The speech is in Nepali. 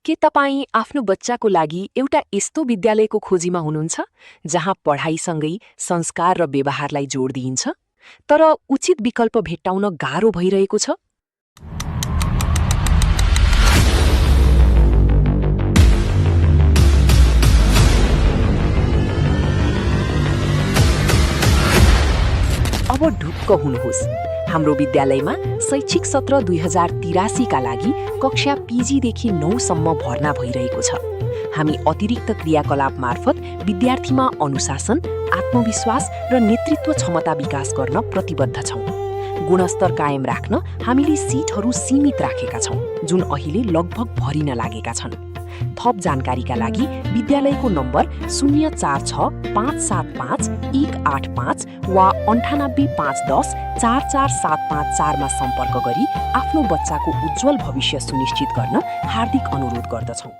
के तपाईँ आफ्नो बच्चाको लागि एउटा यस्तो विद्यालयको खोजीमा हुनुहुन्छ जहाँ पढाइसँगै संस्कार र व्यवहारलाई जोड दिइन्छ, तर उचित विकल्प भेट्टाउन गाह्रो भइरहेको छ? अब ढुक्क हुनुहोस्। हाम्रो विद्यालयमा शैक्षिक सत्र 2083 का लागि कक्षा पीजीदेखि 9 सम्म भर्ना भइरहेको छ। हामी अतिरिक्त क्रियाकलाप मार्फत विद्यार्थीमा अनुशासन, आत्मविश्वास र नेतृत्व क्षमता विकास गर्न प्रतिबद्ध छौँ। गुणस्तर कायम राख्न हामीले सिटहरू सीमित राखेका छौँ, जुन अहिले लगभग भरिन लागेका छन्। थप जानकारीका लागि विद्यालयको नम्बर 046-575-185 वा 98-510 44754 मा सम्पर्क गरी आफ्नो बच्चाको उज्जवल भविष्य सुनिश्चित गर्न हार्दिक अनुरोध गर्दछौँ।